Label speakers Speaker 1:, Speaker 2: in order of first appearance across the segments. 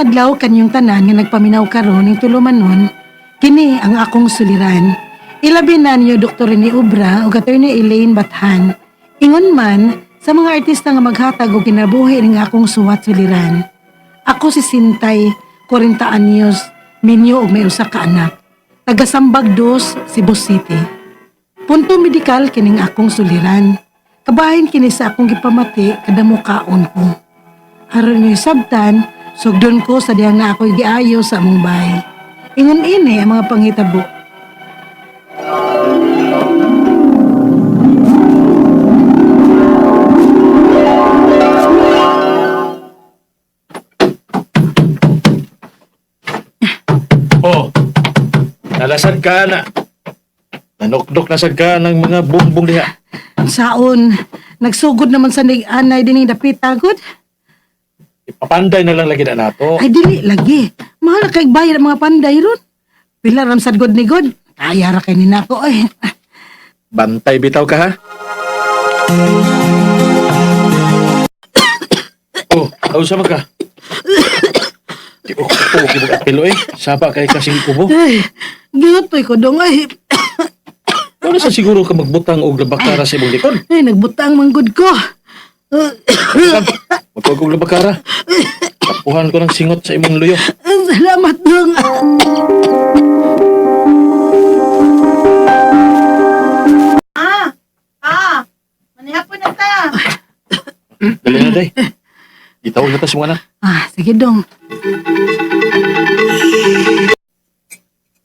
Speaker 1: Maayong adlaw kanyong tanan nga nagpaminaw karon ning tulumanon, kini ang akong suliran. Ilabi na niyo Dr. Rene Obra ug Attorney Elaine Bathan. Ingon man sa mga artista nga maghatag og kinabuhi ning akong suwat suliran. Ako si Sintay, 40 anyos, minyo og may usa ka anak. Taga Sambag Dos, Cebu City. Punto medikal kining akong suliran. Kabahin kini sa akong gipamati kada mukaon ko. Aron niyo sabtan, sugdon ko sa diyang na ako'y giayo sa among bahay. Ingon ini ang mga panghitabo.
Speaker 2: Oh, nalasad ka na. Nanukdok na sad ka ng mga bumbong diha.
Speaker 1: Saon, nagsugod naman sa anay dining dapita gud.
Speaker 2: Ipapanday na lang lagi na nato.
Speaker 1: Ay dili lagi. Mahal na kay bayad ang mga panday ron. Pila ram sad god ni god. Kaya ra kay ni nako eh.
Speaker 2: Bantay bitaw ka ha. Oh, aw sama ka. Di ko ko gibog apilo eh. Saba kay kasing kubo.
Speaker 1: Ay, giutoy ko dong ay.
Speaker 2: Wala sa siguro ka magbutang og labakara sa imong likod.
Speaker 1: Ay, nagbutang manggod ko.
Speaker 2: Magkuwag og labakara. Tapuhan ko ng singot sa imong luyo.
Speaker 1: Salamat dong.
Speaker 3: Ah! Ah! Manihapon na ta!
Speaker 2: Dali na day. Gitawag na ta sa mga anak.
Speaker 1: Ah, sige dong.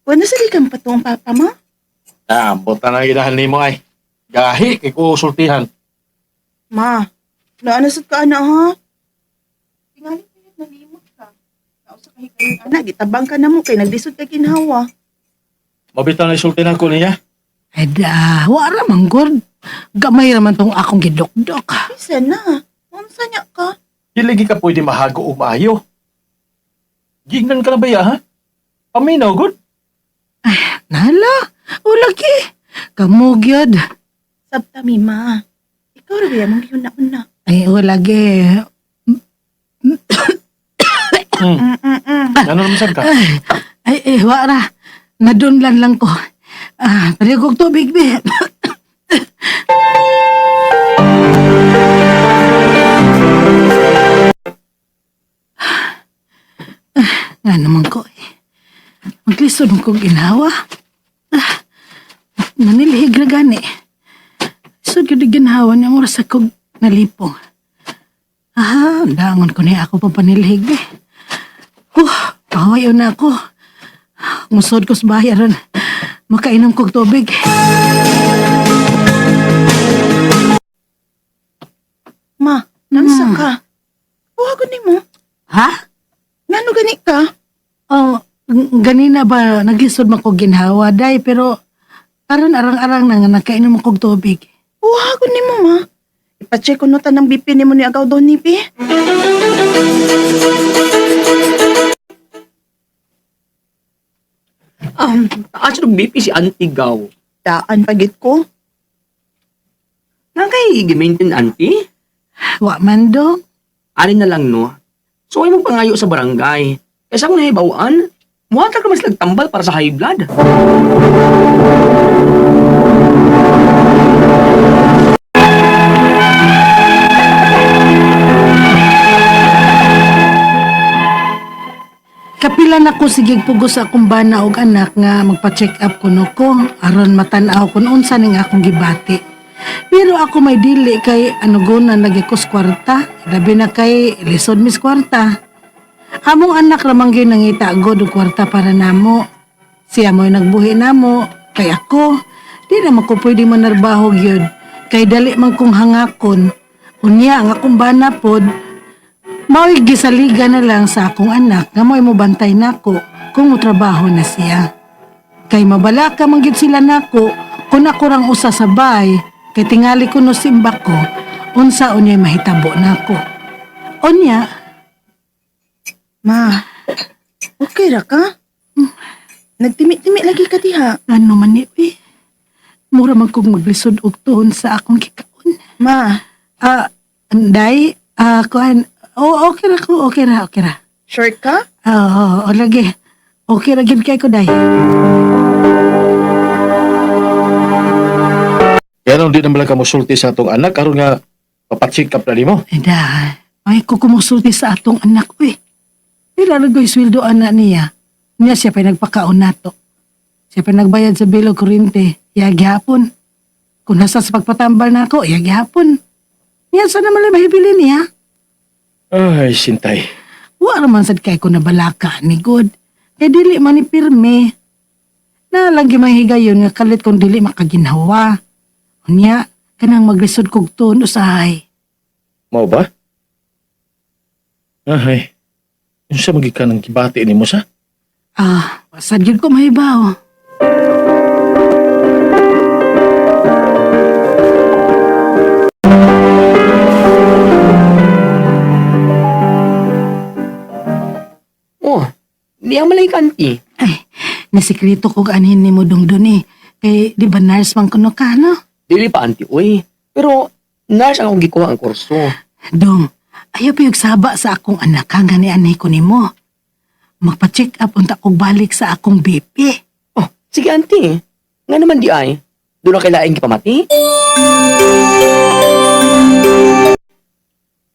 Speaker 3: Wala sa kang patuong papa mo?
Speaker 2: Ah, buta na gidahan nimo ay. Gahi kay ko sultihan.
Speaker 3: Ma, naano sad ka ana ha? Tingali pilit nalimot ka. Nausa ka hikayon ana, gitabang ka na mo kay naglisod ka ginhawa.
Speaker 2: Mabitaw na isulti na ko niya.
Speaker 1: Ay da, wala man gud. Gamay raman tong akong gidokdok.
Speaker 3: Bisa na. Unsa nya ka?
Speaker 2: Dili gi ka pwede mahago og maayo. Gignan ka na ba ya, ha? Paminaw, good.
Speaker 1: Nala, ulagi. Kamugyod.
Speaker 3: Sabta mi ma. Ikaw ra ba mong gihuna-una?
Speaker 1: Ay, ulagi.
Speaker 3: Mm.
Speaker 2: Ano naman sad ka?
Speaker 1: Ay, eh, wala. Nadunlan lang ko. Ah, pwede kong tubig, be. Nga naman ko eh. Maglisod mo kong ginawa. Ah, nanilhig na gani. Lisod yun yung ginawa niya. Mura sa kong nalipong. Ah, dangon ko niya ako papanilhig eh. Huh, paway na ako. Musod ko sa bahay aron makainom kog tubig.
Speaker 3: Ma, nansa ka? Buhagon nimo.
Speaker 1: Ha?
Speaker 3: Ngano gani ka?
Speaker 1: Oh, ganina ba naglisod man kog ginhawa day pero karon arang-arang na nga nakainom kog tubig.
Speaker 3: Buhagon nimo ma. Ipa-check ko no tanang BP nimo ni agaw doon ni Bi.
Speaker 4: Taas ng BP si Auntie Gaw.
Speaker 3: Daan pagit ko.
Speaker 4: Nga kay gi-maintain Auntie?
Speaker 1: Wa man do.
Speaker 4: Ani na lang no. So ay mo pangayo sa barangay. Kaysa kung nahibawaan, muhatag ka mas nagtambal para sa high blood.
Speaker 1: Kapila na ko sige pugos sa akong bana og anak nga magpa-check up kuno ko aron matan-aw kun unsa ning akong gibati. Pero ako may dili kay anugonan lagi ko sa kwarta, labi na kay lisod mis kwarta. Among anak ramang gyud nangita god og kwarta para namo. Siya mo'y nagbuhi namo, kay ako di naman ko pwede manarbaho gyud kay dali man kong hangakon. Unya ang akong bana pod mao'y gisaliga na lang sa akong anak nga mo'y mobantay nako kung motrabaho na siya. Kay mabalaka man gyud sila nako kung ako rang usa sa bay kay tingali ko no simba ko unsa unya'y mahitabo nako. Unya,
Speaker 3: Ma, okay ra ka? Nagtimi-timi lagi ka diha.
Speaker 1: ano man ni eh. Mura man kong maglisod og tuon sa akong gikaon.
Speaker 3: Ma,
Speaker 1: Ah, anday, ah, kuan, oh, okay ra ko, okay ra, okay ra.
Speaker 3: Sure ka?
Speaker 1: Oo, oo, lagi. Okay ra gyud kay ko, day.
Speaker 2: Kaya nung di naman lang ka musulti sa atong anak, aron nga papacheck up na nimo.
Speaker 1: Ay, da. Ay, ko kumusulti sa atong anak ko eh. Di lalo ko'y sweldo anak niya. Niya siya pa nagpakaon nato. Siya pa nagbayad sa bilo kurinte. Iya gihapon. Kung nasa sa pagpatambal na ako, iya gihapon. Niya sa naman lang mahibili niya.
Speaker 2: Ay, sintay.
Speaker 1: Wa raman sad kay ko nabalaka ni God. Kay dili man ni pirme. Na lang gimahigayon nga kalit kung dili makaginhawa. Unya, kanang maglisod kog tuon usahay.
Speaker 2: Mao ba? Ay, unsa magikan ang gibati nimo sa?
Speaker 1: Ah, sad gyud ko mahibaw.
Speaker 4: Oh, di ang malay ka, auntie.
Speaker 1: Ay, nasikreto ko anhin ni mo dong eh. Kay, di ba nurse man kuno ka, no?
Speaker 4: Dili pa, auntie, uy. Pero, nurse ang akong gikuha ang kurso.
Speaker 1: Dong, ayaw pa yung saba sa akong anak ha, gani anay ko nimo. Magpa-check up unta kog balik sa akong BP.
Speaker 4: Oh, sige, auntie. Nga naman di ay. Doon na kailaing gipamati.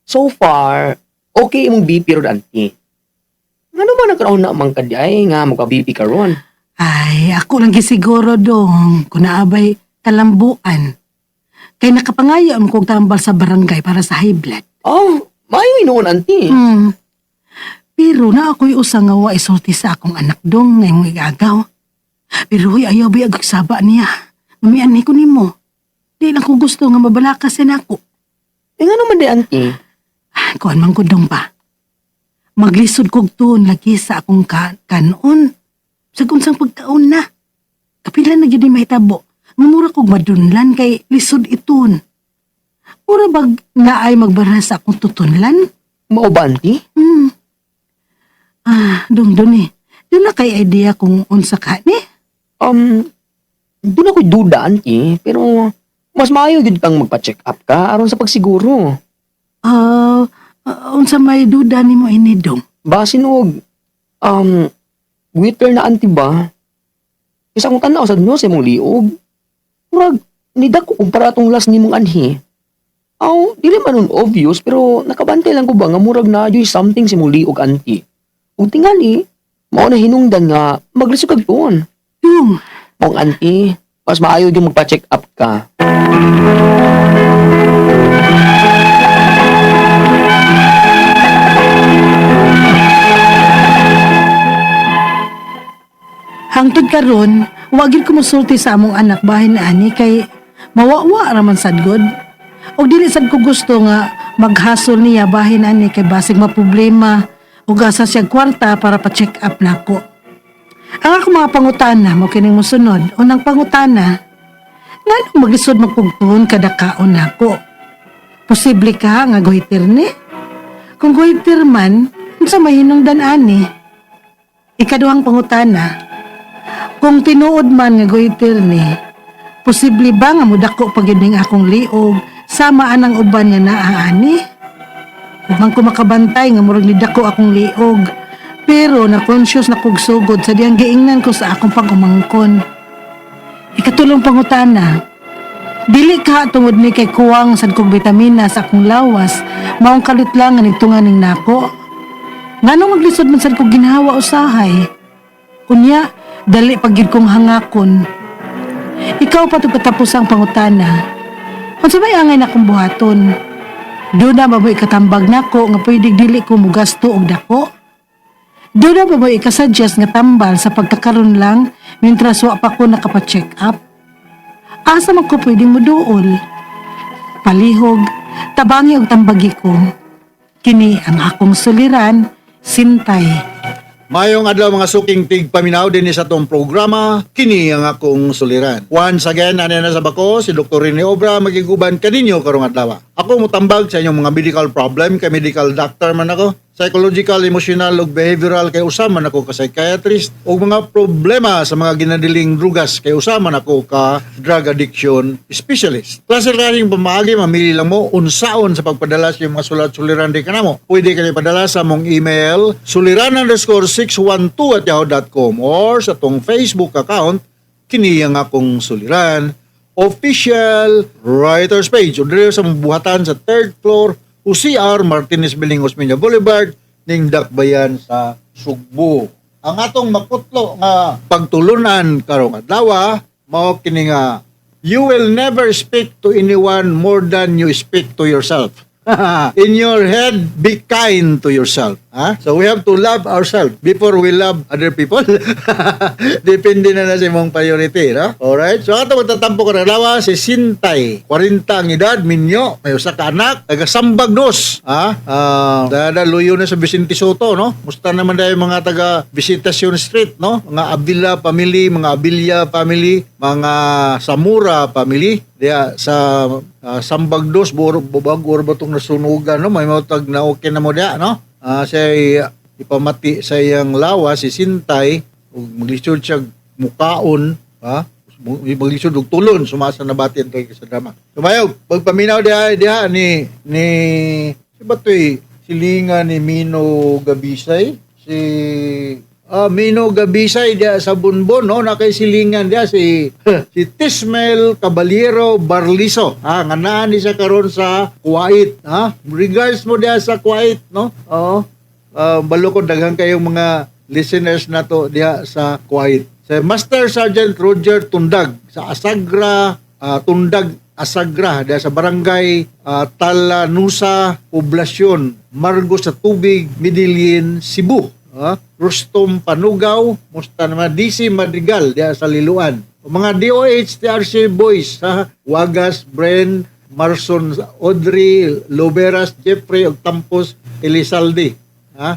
Speaker 4: So far, okay imong BP ron, auntie. Nga naman nagkaroon na man ka di ay nga magka-BP ka ron.
Speaker 1: Ay, ako lang gisiguro dong, kung naabay kalambuan. Kay nakapangayo ang kog tambal sa barangay para sa high blood.
Speaker 4: Oh, maayo inuon, auntie.
Speaker 1: Pero na ako'y usa nga wa isulti sa akong anak dong ngayong igagaw. Pero huy, ayaw ba saba niya. Mamian ni ko nimo. Di lang ko gusto nga mabalaka siya nako.
Speaker 4: Eh, nga naman di, auntie.
Speaker 1: Ah, kuan man ko dong pa. Maglisod kog tuon lagi sa akong kanon. Sa unsang pagkaon na. Kapila na gyud ni mahitabo. Nga mura kog madunlan kay lisod iton. Mura bag naay magbara sa akong tutunlan?
Speaker 4: Mao ba, auntie?
Speaker 1: Ah, dong dun eh. Doon na kay idea kung unsa ka ni.
Speaker 4: Doon ako'y duda, auntie. Pero, mas maayo gyud kang magpa-check up ka aron sa pagsiguro.
Speaker 1: Ah, unsa may duda nimo ini dong?
Speaker 4: Basin og waiter na auntie ba? Isa kong tanaw sa no sa imong liog. Murag nidako kumpara atong last nimong anhi. Aw, dili man nun obvious pero nakabantay lang ko ba nga murag na joy something sa imong liog auntie. Ug tingali, mao na hinungdan nga maglisod kag tuon.
Speaker 1: Dong,
Speaker 4: Mong auntie, mas maayo yung magpa-check up ka.
Speaker 1: hangtod karon, wa gyud ko mosulti sa among anak bahin ani kay mawawa ra man sad gud. Og dili sad ko gusto nga maghasol niya bahin ani kay basig maproblema ug asa siya kwarta para pa-check up nako. Ang akong mga pangutana mo kining mosunod. Unang pangutana, nganong maglisod magpugtuon kada kaon nako? Posible ka nga goiter ni? Kung goiter man, unsa mahinungdan ani? Ikaduhang pangutana, kung tinuod man nga goiter ni, posible ba nga mudako pa gyud ning akong liog sama anang uban nga naa ani? Huwag ko makabantay nga murag nidako akong liog. Pero na-conscious na kog sugod sa diyang giingnan ko sa akong pag-umangkon. Ikatulong pangutana, dili ka tungod ni kay kuwang sad kog bitamina sa akong lawas, maong kalit lang nga nigtunganing nako. Nganong maglisod man sad kog ginhawa usahay? Unya, dali pag gyud kong hangakon. Ikaw pa tug katapos ang pangutana. Unsa may angay na akong buhaton? Doon na ba mo ikatambag nako nga pwede dili ko mugasto og dako? Doon na ba mo ikasuggest nga tambal sa pagkakaroon lang mintras wa pa ko nakapa-check up? Asa man ko pwedeng muduol? Palihog, tabangi og tambagi ko. Kini ang akong suliran, Sintay.
Speaker 5: Mayong adlaw mga suking tig paminaw din sa atong programa kini ang akong suliran. Once again ani na sa bako si Dr. Rene Obra magiguban kaninyo karong adlaw. Ako motambag sa inyong mga medical problem kay medical doctor man ako. Psychological, emotional ug behavioral kay usa man ako ka psychiatrist, ug mga problema sa mga ginadiling drugas kay usa man ako ka drug addiction specialist. Klase klaseng pamaagi, mamili lang mo unsaon sa pagpadala sa iyong mga sulat suliran di kanamo. Pwede kayo padala sa mong email suliran_612@yahoo.com or sa tong Facebook account, kini ang akong suliran official writers page, o diri sa buhatan sa third floor UCR Martinez Building, Osmeña Boulevard, ning Dakbayan sa Sugbo. Ang atong makutlo nga pagtulunan karong adlaw mao kini nga "You will never speak to anyone more than you speak to yourself. In your head, be kind to yourself." Ha? So we have to love ourselves before we love other people. Depende na na sa imong priority, no? Alright? So ato magtatampo ko adlaw si Sintay. 40 ang edad, minyo, may usa ka anak, taga Sambag Dos. Ha? Dada luyo na sa Vicente Soto, no? Musta naman dahil mga taga Visitacion Street, no? Mga Abila family, mga Abilia family, mga Samura family diya sa Sambag Dos, bubag or ba itong nasunugan, no? May matag na okay na mo diya, no? Siya ipamati sa iyang lawas si Sintay ug maglisod siya mukaon, ha, maglisod og tulon sumasa nabati ang sa drama. Sumayo pagpaminaw diha diha ni ni si batoy silinga ni Mino Gabisay, si Mino Gabisay diha sa Bunbon, no, na kay silingan diha si si Tismel Caballero Barliso, ha, nga naa ni siya karon sa Kuwait, ha. Regards mo diha sa Kuwait, no. Oo. Balo ko daghan kayong mga listeners nato diha sa Kuwait. Sa Master Sergeant Roger Tundag sa Asagra, Tundag Asagra diha sa barangay Talanusa, Poblasyon, Margo sa Tubig, Medellin, Cebu. Rustom Panugaw, musta naman DC Madrigal diha sa Liloan. Mga DOH TRC boys, ha, Wagas, Bren, Marson, Audrey, Loberas, Jeffrey ug Tampos Elizalde. Ha?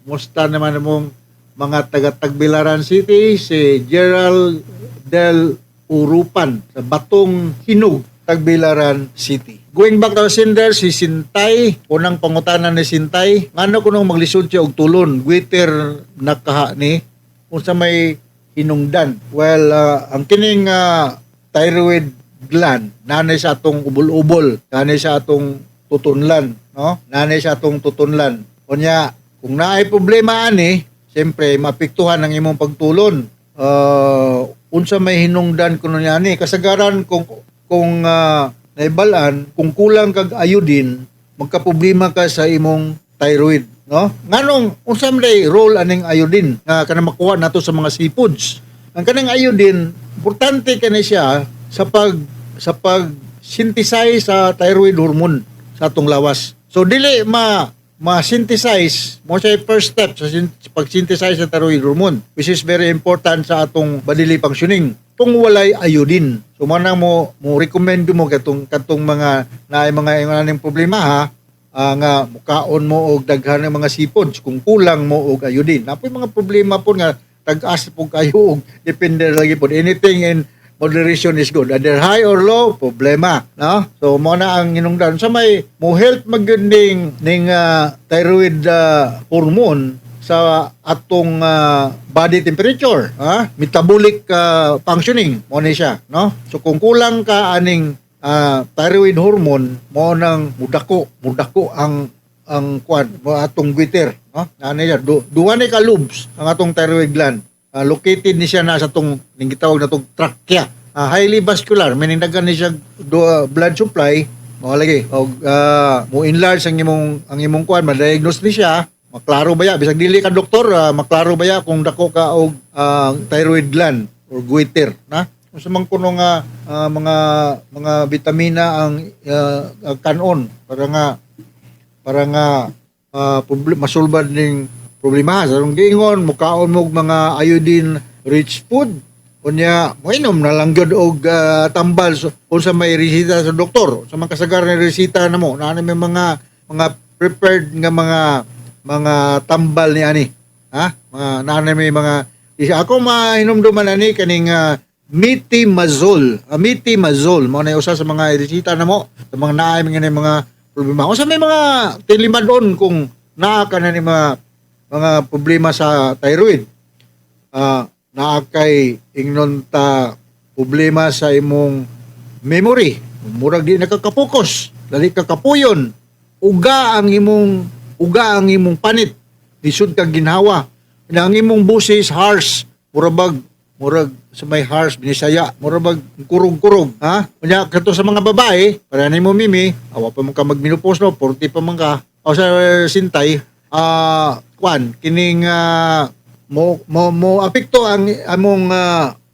Speaker 5: Musta naman mong mga taga Tagbilaran City, si Gerald Del Urupan sa Batong Hinog, Tagbilaran City. Going back to the sender, si Sintay, unang pangutana ni Sintay, ngano kunong maglisod siya og tulon, goiter nakaha ni, unsa may hinungdan? Well, ang kining thyroid gland, nanay sa atong ubol-ubol, nanay sa atong tutunlan, no? Nanay sa atong tutunlan. Unya, kung naay problema ani, siyempre maapektuhan ang imong pagtulon. Unsa may hinungdan kuno niya ani? Kasagaran kung naibalan, kung kulang kag iodine, magkaproblema ka sa imong thyroid, no? Nganong unsa man day role aning iodine nga kanang makuha nato sa mga seafoods? Ang kanang iodine, importante kani siya sa pag synthesize sa thyroid hormone sa atong lawas. So dili ma ma-synthesize mo siya, first step sa pag-synthesize sa thyroid hormone, which is very important sa atong bodily functioning kung walay iodine. So mo na mo mo recommend mo katong katong mga naay mga ingon problema, ha, nga mukaon mo og daghan ng mga seafoods kung kulang mo og iodine. Napoy mga problema po nga tag-as po kayo og depende lagi po. Anything in moderation is good. Either high or low, problema, no? So mo na ang hinungdan sa may mo help magyud ning ning thyroid hormone sa atong body temperature, ha? Metabolic functioning mo ni siya, no? So kung kulang ka aning thyroid hormone, mo nang mudako, mudako ang kwan mo atong goiter, no? Ano siya, duha ni ka lobes ang atong thyroid gland. Located ni siya na sa tong ning gitawag na tong trachea. Highly vascular, meaning daghan ni siya blood supply mo lagi. Og mo enlarge ang imong kwan, ma-diagnose ni siya. Maklaro ba ya bisag dili ka doktor, maklaro ba ya kung dako ka og thyroid gland or goiter na. Unsa man kuno nga mga mga bitamina ang kanon para nga masulbad ning problema sa atong giingon, mukaon mo og mga iodine rich food, unya moinom na lang gyud og tambal, so, unsa may resita sa doktor, sa mga kasagaran na resita namo naa may mga mga prepared nga mga mga tambal ni ani, ha, mga naa may mga isa ako mahinumduman ani kaning methimazole, methimazole mo na usa sa mga resita namo sa mga naay mga mga problema. Unsa may mga tilimadon kung Naa ka na ni mga problema sa thyroid. Naa kay ingnon ta problema sa imong memory. Murag di nakakapokus, dali ka kapuyon. Uga ang imong panit. Lisod kag ginhawa. Na ang imong busis harsh, murag murag sa may harsh binisaya, murag bag kurog-kurog, ha? Unya kato sa mga babae, para nimo Mimi, awa pa man ka magmenopause no, 40 pa man ka. O sa sintay, kwan kining mo mo mo apekto ang among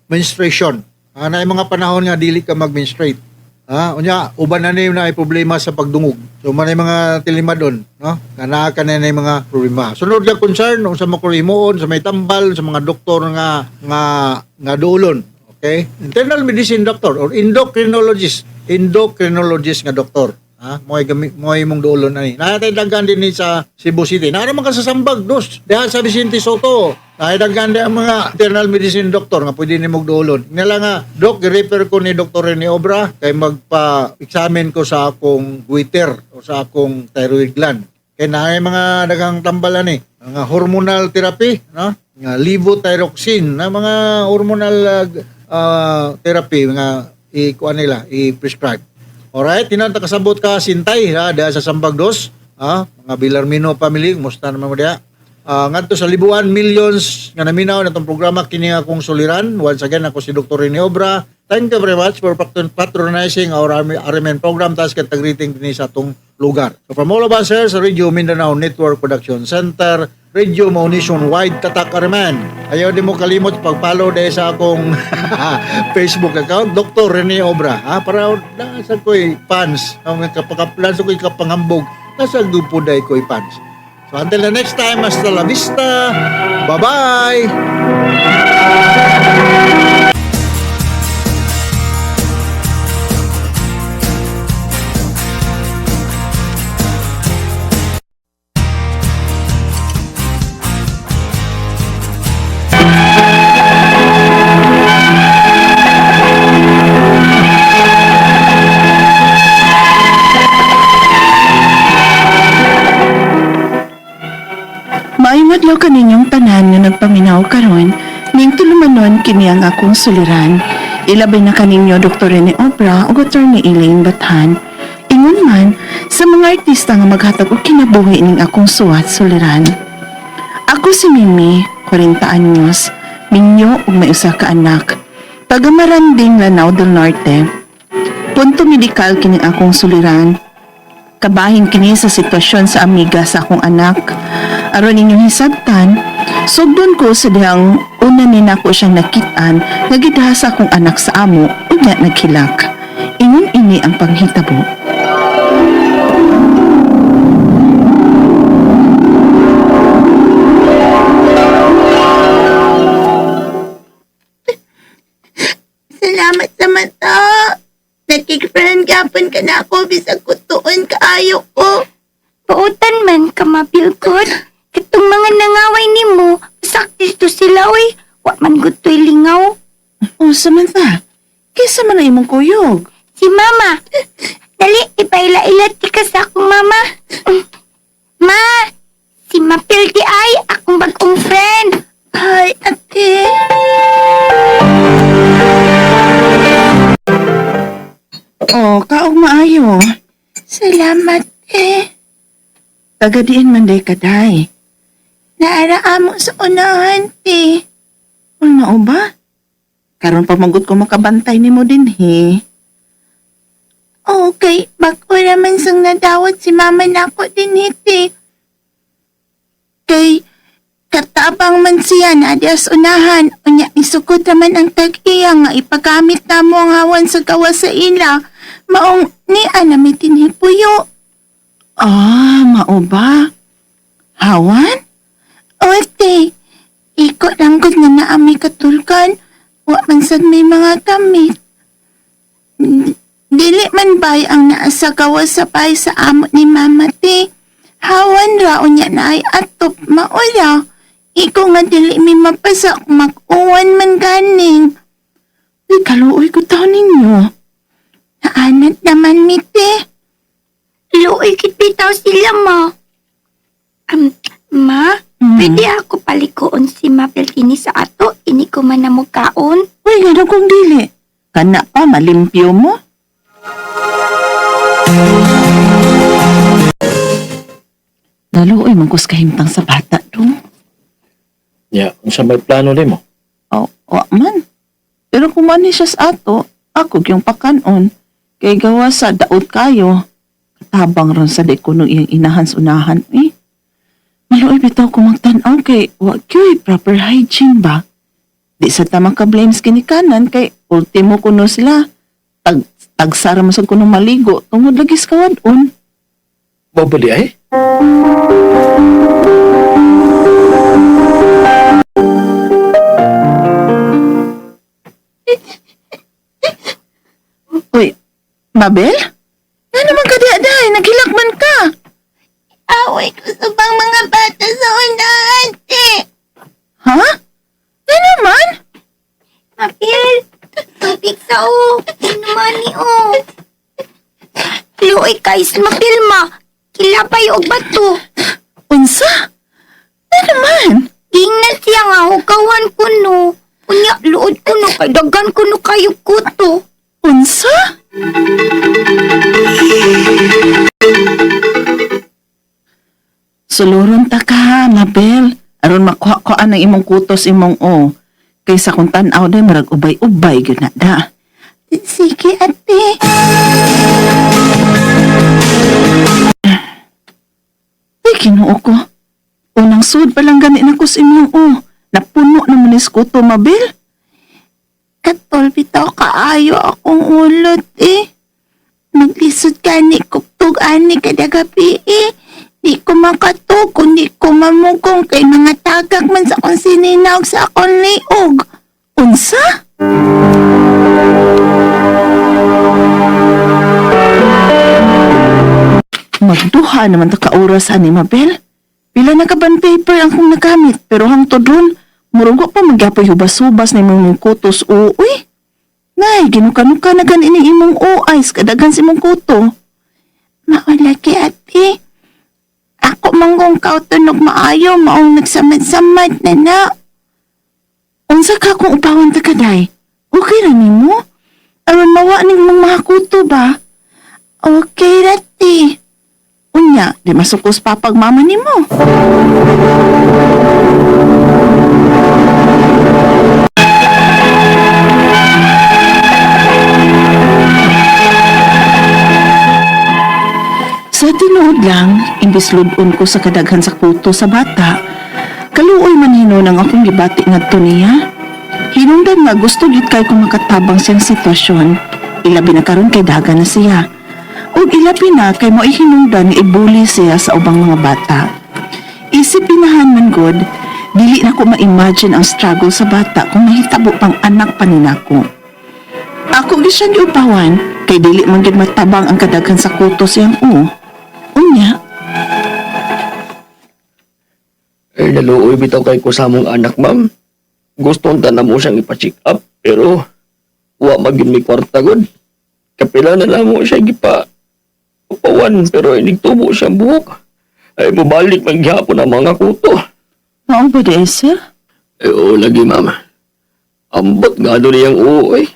Speaker 5: menstruation. Na mga panahon nga dili ka mag-menstruate. Ha? Unya, uban na niyo na ay problema sa pagdungog. So man ay mga tilimadon, no? Nga naa ka na nay mga problema. Sunod nga concern unsa mo himuon sa may tambal sa mga doktor nga nga nga duolon. Okay? Internal medicine doctor or endocrinologist, endocrinologist nga doktor. Ha? Mo'y gami mo'y imong duolon ani. Naa tay daghan din ni sa Cebu City. Naa man ka sa Sambag dos. Diha sa Vicente Soto. Naa daghan din ang mga internal medicine doctor nga pwede nimong duolon. Nga lang nga, Dok, gi-refer ko ni Dr. Rene Obra kay magpa-examine ko sa akong goiter o sa akong thyroid gland. Kay naay mga daghang tambalan ni, mga hormonal therapy, no? Nga levothyroxine na mga hormonal therapy nga i-kuan nila, i-prescribe. Alright, tinanta kasabot ka sintay ha diha sa Sambag Dos, ha, mga Bilarmino family, kumusta naman mo diha? Ngadto sa Libuan millions nga naminaw na itong programa kini akong suliran. Once again ako si Dr. Rene Obra. Thank you very much for patronizing our RMN program tas kay greeting dinhi sa atong lugar. So from all of us here sa Radio Mindanao Network Production Center, Radio Mao Nationwide Tatak RMN. Ayaw di mo kalimot pag-follow dahil sa akong Facebook account, Dr. Rene Obra. Ha, para nasa ko'y fans, ang kapakaplan sa ko'y kapanghambog, nasa grupo dahil ko'y fans. So until the next time, hasta la vista. Bye-bye!
Speaker 3: Maayong adlaw kaninyong tanan nga nagpaminaw karon, ning tulumanon kini ang akong suliran. Ilabay na kaninyo Dr. Rene Obra ug Attorney Elaine Bathan. Ingon man sa mga artista nga maghatag og kinabuhi ning akong suwat suliran. Ako si Mimi, 40 anyos, minyo ug may usa ka anak. Taga Maranding, Lanao del Norte. Punto medikal kining akong suliran. Kabahin kini sa sitwasyon sa amiga sa akong anak. Aron inyong hisabtan, sugdon ko sa dihang una ni nako siyang nakit-an nga gidaha sa akong anak sa amo unya naghilak. Ingon ini ang panghitabo.
Speaker 6: Salamat sa mata. Nakikfriend gapon ka na ako, bisag kutuon kaayo ko.
Speaker 7: Buotan man ka mapilkot. Katong mga nangaway nimo, saktis to sila oy. Wa man gud to'y lingaw.
Speaker 3: Oh, Samantha, kaysa man ang imong kuyog.
Speaker 7: Si mama. Dali, ipaila-ila ti ka sa akong mama. Ma, si Mapil di ay akong bagong friend.
Speaker 6: Ay, ate.
Speaker 3: Oh, kaog maayo.
Speaker 6: Salamat, eh.
Speaker 3: Taga diin man day kaday.
Speaker 6: Naara amo sa unahan, te.
Speaker 3: Ano mao ba? Karon pa magud ko makabantay nimo dinhi.
Speaker 6: Okay, bag-o raman sang nadawat si mama nako din te. Kay, katabang man siya na sa unahan, unya isukod raman ang tag-iya nga ipagamit na mo ang hawan sa gawa sa ila. Maong ni ana mi dinhi puyo.
Speaker 3: Ah, mao ba? Hawan?
Speaker 6: Ote, iko lang gud nga naa mi katulkan. Wa man sad may mga gamit. Dili man bay ang naa sa gawas sa bay sa amo ni mama te. Hawan ra unya na ay atop maula. Iko nga dili mi mapasa kung mag-uwan man ganing.
Speaker 3: Uy, kaluoy ko taon ninyo.
Speaker 6: Naanad naman mi te.
Speaker 7: Luoy kit bitaw sila ma. ba ako palikuon si Mapel kini sa ato? Ini ko man na mukaon.
Speaker 3: Uy, ngano kung dili? Kana pa, malimpyo mo. Lalo, uy, mangkus kahimtang sa bata, dong.
Speaker 2: Ya, unsa may plano nimo?
Speaker 3: Oh, wa man. Pero kung man ni siya sa ato, ako yung pakanon. Kay gawa sa daot kayo. Katabang ron sa di kuno iyang inahan sa unahan, eh. Maluoy bitaw ko magtan-aw kay wa gyoy proper hygiene ba? Di sa ta maka-blame sa kinikanan kay ultimo kuno sila. Tagsara mo sa kuno maligo tungod lagi sa kawadon.
Speaker 2: Mao ba di ay?
Speaker 3: Uy, Mabel? Nga naman ka di day, naghilak man ka.
Speaker 6: Away ko sa bang mga bata sa unahan, te.
Speaker 3: Ha? Nga naman?
Speaker 7: Mapel, tubig sa o. Inumani o. Luoy kay sa Mapel ma. Kilapay og bato.
Speaker 3: Unsa? Nga naman?
Speaker 7: Gingnan siya nga hukawan ko no. Unya, luod ko no. Kay daghan ko no kayo kuto.
Speaker 3: Unsa? Suluron ta ka, Mabel. Aron makuha-kuha ang imong kutos imong o. Kaysa kung tan-aw day murag ubay-ubay gyud na da.
Speaker 6: Sige, ate.
Speaker 3: Ay, Ginoo ko. Unang sud pa lang gani na ko sa imong o. Napuno na mo ni kuto, Mabel.
Speaker 6: Katol bitaw kaayo akong ulot eh. Maglisod gani kuktog ani kada gabi eh. Di ko makatug kung di ko mamugong kay mga tagak man sa akong sininaw sa akong liog.
Speaker 3: Unsa? Magduha naman ta ka oras ani Mabel. Pila na ka ban paper ang kong nagamit pero hangtod ron murugo pa magyapoy hubas-hubas na imong kutos o uy. Nay, ginuka-nuka na gan ini imong o ice kadagan sa imong kuto.
Speaker 6: Maulagi ate. Ako manggong kautunog maayo maong nagsamad-samad na na.
Speaker 3: Unsa ka kung upawan ta kaday? Okay ra nimo? Aron mawa ning imong mga kuto ba?
Speaker 6: Okay rati.
Speaker 3: Unya, di masukos papag mama nimo. Sa tinuod lang, imbis ludon ko sa kadaghan sa kuto sa bata, kaluoy man hinon ang akong gibati ngadto niya. Hinungdan nga gusto gid kay ko makatabang siyang sitwasyon. Ilabi na karon kay daga na siya. Ug ilabi na kay mo hinungdan nga ibuli siya sa ubang mga bata. Isip pinahan man god, dili na ko ma-imagine ang struggle sa bata kung nahitabo pang anak pa ni nako. Ako gyud siyang giupawan kay dili man gyud matabang ang kadaghan sa kuto siyang o. Unya,
Speaker 4: Eh, naluoy bitaw kay ko sa among anak, ma'am. Gusto unta na mo siyang ipa-check up, pero wa magyud may kwarta gud. Kapila na lang mo siya gipa upawan, pero inigtubo siyang buhok. Ay, mubalik man gihapon ang mga kuto.
Speaker 3: mao ba di sir?
Speaker 4: Eh, oo, lagi, ma'am. Ambot nga doon niyang oo, eh.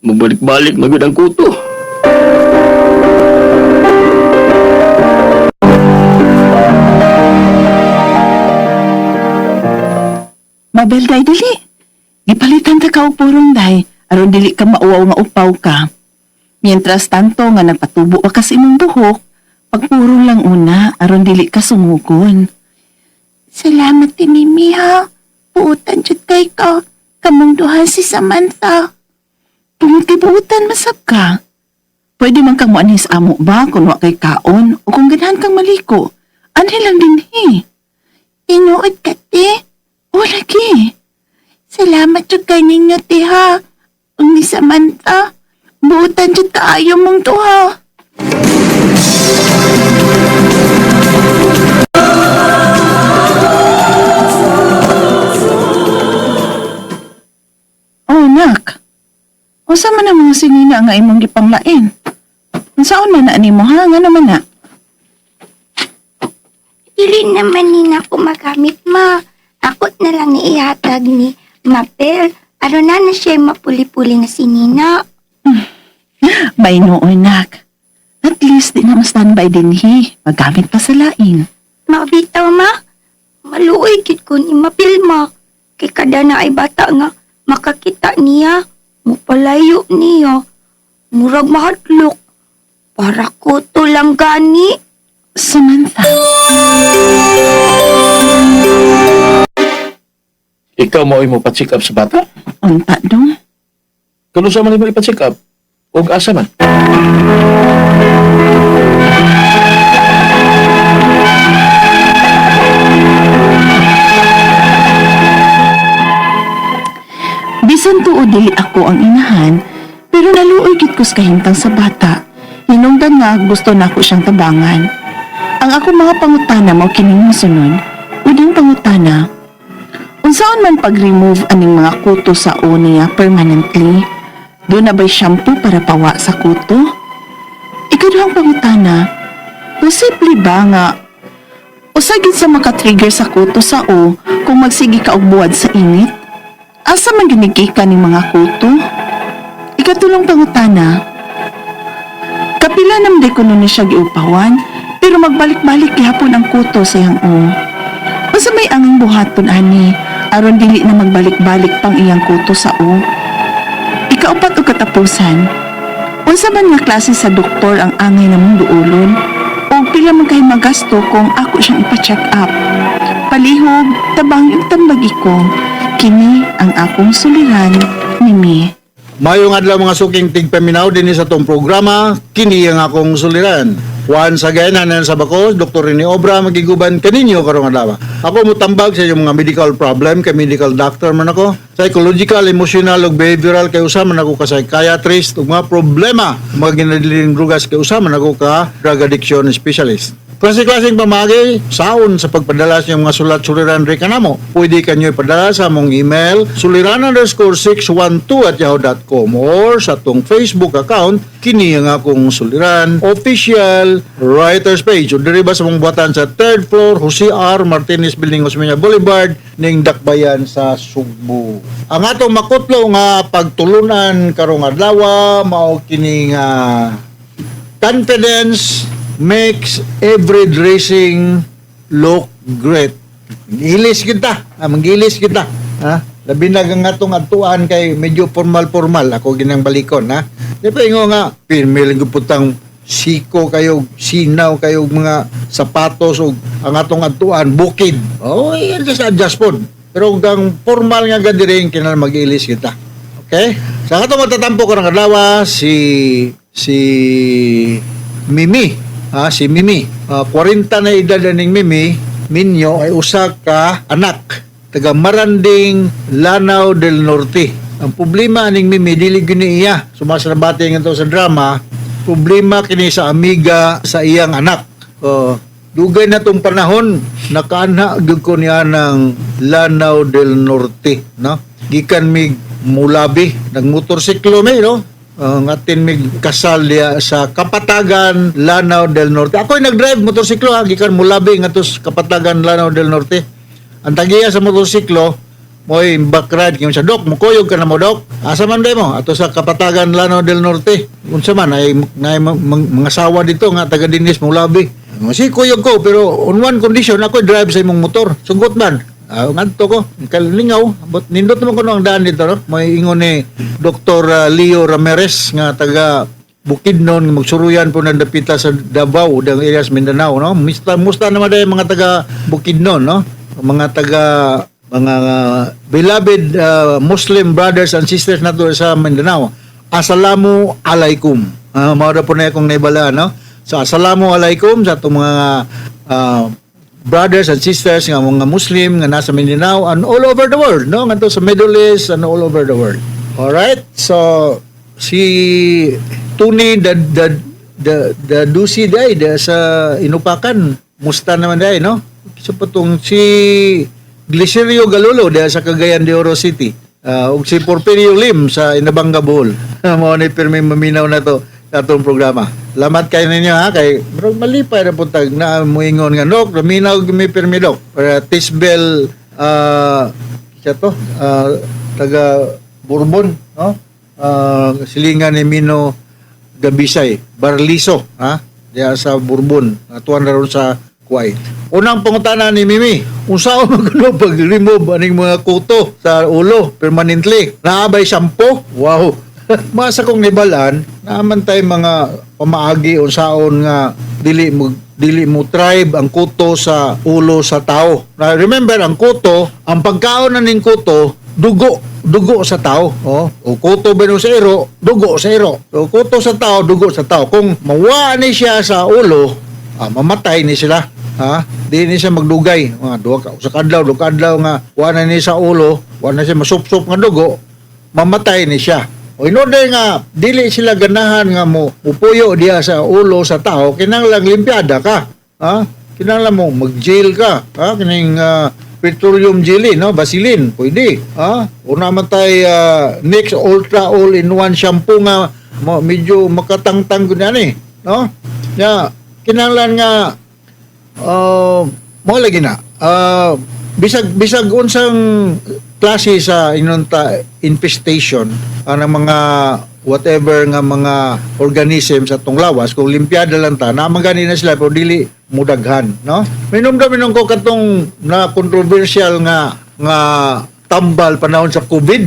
Speaker 4: Mabalik-balik magyud ang kuto.
Speaker 3: Mabel day dili. Gipalitan ta ka og purong day aron dili ka mauwaw nga upaw ka. Mientras tanto nga nagpatubo ka sa imong buhok, pagpurong lang una aron dili ka sumugon.
Speaker 6: Salamat ti Mimi ha. Buutan jud kay ka. Kamong duha si Samantha.
Speaker 3: Tungod kay buutan masab ka. Pwede man kang moanhis amo ba kung wa kay kaon o kung ganahan kang maliko. Anhi lang dinhi.
Speaker 6: Tinuod ka te.
Speaker 3: O lagi.
Speaker 6: Salamat jud kay ninyo te ha. Ug ni Samantha. Buutan jud kaayo mong duha.
Speaker 3: Oh, nak. Unsa man ang mga sinina nga imong gipanglain? Unsaon man na nimo ha? Nga naman na?
Speaker 7: Dili naman ni na ako magamit ma. na lang ni ihatag ni Mapel. Aron na na siya mapuli-puli nga sinina.
Speaker 3: May noon, nak. At least, di na ma-standby din, he. Magamit pa sa lain.
Speaker 7: Mabitaw ma, maluoy gid ko ni Mapel ma. Kay kada na ay bata nga makakita niya, mupalayo niya. Murag mahadlok. Para ko to lang gani.
Speaker 3: Samantha,
Speaker 2: Ikaw mo mo pa-check up sa bata?
Speaker 3: unta dong.
Speaker 2: Kung sa man mo ipa-check up, og asa man?
Speaker 3: Bisan tuod dili ako ang inahan, pero naluoy gid ko sa kahimtang sa bata. Hinungdan nga gusto nako siyang tabangan. Ang ako mga pangutana mao kining mosunod. Unang pangutana, unsaon man pag-remove aning mga kuto sa o niya permanently? Doon na ba'y shampoo para pawa sa kuto? Ikaduhang pangutana, posible ba nga usa gid sa makatrigger sa kuto sa o kung magsige ka og buwad sa init? Asa man ginigika ni mga kuto? Ikatulong pangutana. Kapila namday kuno ni siya giupawan, pero magbalik-balik gihapon ang kuto sa iyang o. Unsa may anging buhaton ani, aron dili na magbalik-balik pang iyang kuto sa o. Ikaupat o katapusan, unsa man nga klase sa doktor ang angay namong duolon, o pila man kay magasto kung ako siyang ipa-check up. Palihog, tabang yung tambagi ko. Kini ang akong suliran, Mimi.
Speaker 5: Mayong adlaw mga suking tigpaminaw dinhi sa atong programa, kini ang akong suliran. Once again, hanan sa bako, Dr. Rene Obra, magiguban kaninyo karong adlaw. Ako mutambag sa inyong mga medical problem, kay medical doctor man ako. Psychological, emotional ug behavioral kay usa man ako ka psychiatrist ug mga problema mga ginadilining drugas kay usa man ako ka drug addiction specialist. Klase-klaseng pamagi, saon sa pagpadala sa inyong mga sulat suliran rin kanamo. Pwede kanyo ipadala sa among email suliran_612@yahoo.com or sa atong Facebook account kini ang akong suliran official writers page. O diri ba sa mong buhatan sa third floor Jose R. Martinez Building, Osmeña Boulevard ning Dakbayan sa Sugbo. Ang atong makutlo nga pagtulunan karong adlaw mao kini nga confidence makes every dressing look great. Gilis kita. Ah, manggilis kita. Ha? Labi na nga atong adtuan kay medyo formal-formal ako ginang balikon ha. Di pa ingo nga pirmi lang putang siko kayo, sinaw kayo mga sapatos ug ang atong adtuan bukid. Oh, yan just adjust pod. Pero ang formal nga gadiring kinahanglan magilis kita. Okay? Sa katong matatampo ko ng adlaw si si Mimi. Ah, si Mimi. Ah, 40 na edad na ning Mimi, Minyo ay usa ka anak taga Maranding, Lanao del Norte. Ang problema aning Mimi dili gyud ni iya. Sumasabati nga to sa drama, problema kini sa amiga sa iyang anak. Oh, dugay na tong panahon nakaanha gyud ko niya ng Lanao del Norte, no? Gikan mig Mulabi, nagmotorsiklo mi, no? Ang atin mig kasal diya sa Kapatagan, Lanao del Norte. Ako'y nag-drive motorsiklo ha, gikan Mulabi ngadto sa Kapatagan, Lanao del Norte. Ang tagiya sa motorsiklo, mo'y back ride kaya siya, "Dok, mukuyog ka na mo, Dok. Asa man day mo?" "Ato sa Kapatagan, Lanao del Norte." Unsa man ay nay mga sawa dito nga taga dinis Mulabi. "Si kuyog ko pero on one condition, ako drive sa imong motor." "Sugot man." Ah, ngadto ko, kalingaw, but nindot naman ko no ang daan dito, no? May ingon ni Dr. Leo Ramirez nga taga Bukidnon nga magsuruyan po ng dapita sa Davao, dang areas Mindanao, no? Musta, musta naman dahil mga taga Bukidnon, no? Mga taga mga beloved Muslim brothers and sisters nato sa Mindanao. Assalamu alaikum. Mao ra po na akong naibala, no? So assalamu alaikum sa atong mga brothers and sisters nga mga Muslim nga nasa Mindanao and all over the world, no? Ngadto sa Middle East and all over the world. All right? So si Tony the the the the Dusi day da sa Inupakan, musta naman day, no? So patong si Glicerio Galulo da sa Cagayan de Oro City. Ug si Porfirio Lim sa Inabanga, Bohol. Mao ni pirmi maminaw na to sa atong programa. Salamat kay ninyo ha kay murag malipay ra pud tag na muingon nga, "Dok, maminaw mi pirmi, Dok." Para Tisbel Siya to, taga Bourbon, no? Silingan ni Mino Gabisay, Barliso, ha? Diya sa Bourbon, atuan na ron sa Kuwait. Unang pangutana ni Mimi, unsaon man kuno pag-remove aning mga kuto sa ulo permanently? Naa bay shampoo? Wow. Masa kong nibalaan, naaman tay mga pamaagi unsaon nga dili mo thrive ang kuto sa ulo sa tao. Now, remember, ang kuto, ang pagkaon na ning kuto, dugo, dugo sa tao. Oh, o kuto ba sa iro, dugo sa iro. O kuto sa tao, dugo sa tao. Kung mawa ni siya sa ulo, mamatay ni sila. Ha? Di ni siya magdugay. Mga duha ka sa kadlaw, duha ka adlaw nga wa na ni sa ulo, wa na siya masupsop nga dugo, mamatay ni siya. O in order nga dili sila ganahan nga mo mupuyo diha sa ulo sa tao, kinahanglan limpiada ka. Ha? Kinahanglan mo mag-gel ka. Ha? Kining petroleum jelly, no? Vaseline, pwede. Ha? Una man tay Next Ultra All-in-One shampoo nga mo, medyo makatangtang gud ani, no? Ya, kinahanglan nga mo lagi na. Bisag bisag unsang klase sa inunta infestation ng mga whatever nga mga organism sa tong lawas, kung limpiada lang ta na gani na sila, pero dili mudaghan, no? Minom ko katong na controversial nga nga tambal panahon sa COVID.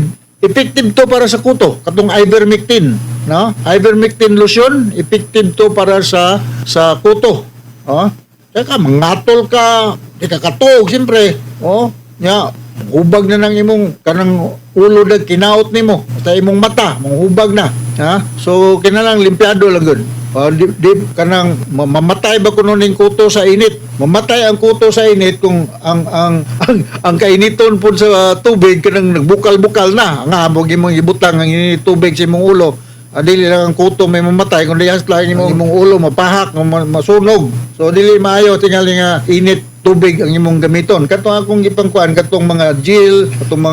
Speaker 5: Effective to para sa kuto, katong ivermectin, no? Ivermectin lotion, effective to para sa kuto, oh. Teka, mangatol ka, di ka katuog, siyempre. Oh, nya, hubag na ng imong kanang ulo dag kinaot nimo sa imong mata, manghubag na. Ha? So kinalang limpiado lang gud. Di, kanang mamatay ba kuno ning kuto sa init? Mamatay ang kuto sa init kung ang kainiton pud sa tubig kanang nagbukal-bukal na. Nga mo imong ibutang ang init tubig sa imong ulo. Dili lang ang kuto may mamatay kundi hasta imong imong ulo mapahak, masunog. So dili maayo tingali nga init tubig ang imong gamiton. Katong akong gipangkuan, katong mga gel, katong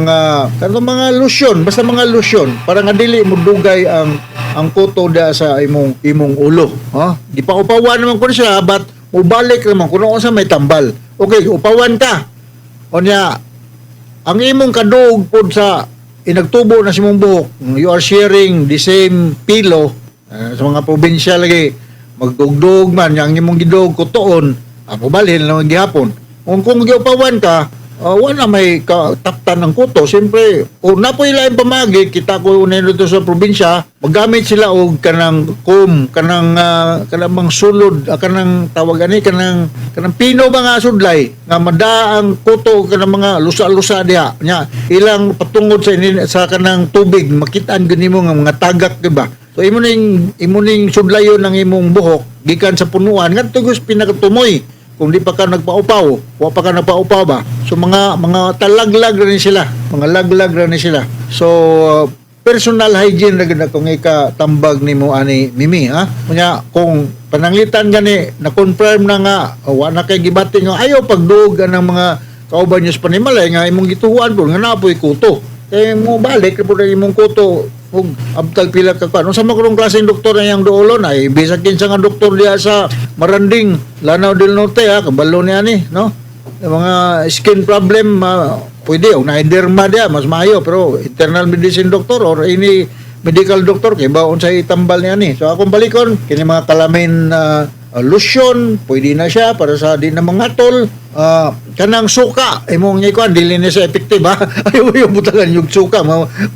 Speaker 5: mga lotion, basta mga lotion para nga dili mo dugay ang kuto da sa imong imong ulo. Ha? Gipaupawan naman ko siya, but mubalik naman kuno unsa may tambal. Okay, upawan ka. Unya, ang imong kaduog pod sa inagtubo na sa imong buhok, you are sharing the same pillow, sa mga probinsya lagi magdugdug man ang imong gidog kutoon, mobalhin lang gihapon. Kung giupawan ka, wala may kataptan ng kuto siyempre. O na po ilaing pamagi, kita ko dito sa probinsya, magamit sila og kanang comb, kanang kanang bang sulod, kanang tawag ani, kanang kanang pino ba nga sudlay nga mada ang kuto, kanang mga lusa-lusa diha nya ilang patungod sa sa kanang tubig, makitaan gud nimo nga mga tagak, di ba? So imo ning sudlayon ng imong buhok gikan sa punuan ngadto gus pinakatumoy kung di pa ka nagpaupaw, wa pa ka nagpaupaw ba. So mga talaglag ra ni sila, mga laglag ra ni sila. So personal hygiene ra gud akong ikatambag nimo ani, Mimi, ha. Unya kung pananglitan gani na confirm na nga wa na kay gibati nga ayaw pagduog ang mga kauban niyo sa panimalay nga imong gituhuan po nga naa po'y kuto. Kay mo balik po na imong kuto ug abtag pila ka kwan. Unsa man karong klaseng doktor na iyang duolon ay bisag kinsa nga doktor diha sa Maranding, Lanao del Norte, ha, kabalo niya ni, no? Yung mga skin problem, pwede og na derma diha mas maayo, pero internal medicine doctor or any medical doctor kay ba unsay itambal niya ni. So akong balikon kini mga calamine lotion, pwede na siya para sa di na mangatol. Kanang suka imong ikuan, dili na siya effective, ha. Ayaw yung butangan yung suka,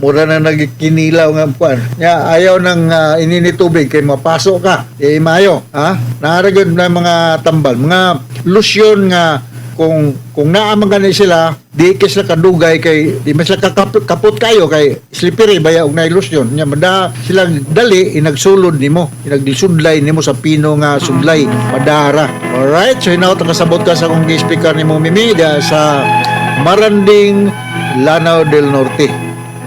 Speaker 5: mura na nagkinilaw nga kuan nya. Ayaw nang inini tubig kay mapaso ka eh, maayo ha. Naa ra gyud na mga tambal, mga lotion nga kung naa man gani sila, di kay sila kadugay kay di man sila kapot kayo kay slippery baya og naay lotion nya. Mada sila dali inagsulod nimo, inaglisudlay nimo sa pino nga sudlay, madara. Alright, so hinaot kasabot ka sa akong speaker nimo, Mimi, diha sa Maranding, Lanao del Norte.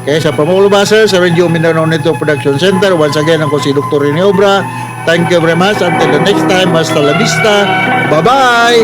Speaker 5: Okay, sa Pamulo Baser, sa Radio Mindanao Network Production Center, once again, ako si Dr. Rene Obra. Thank you very much. Until the next time, hasta la vista. Bye-bye!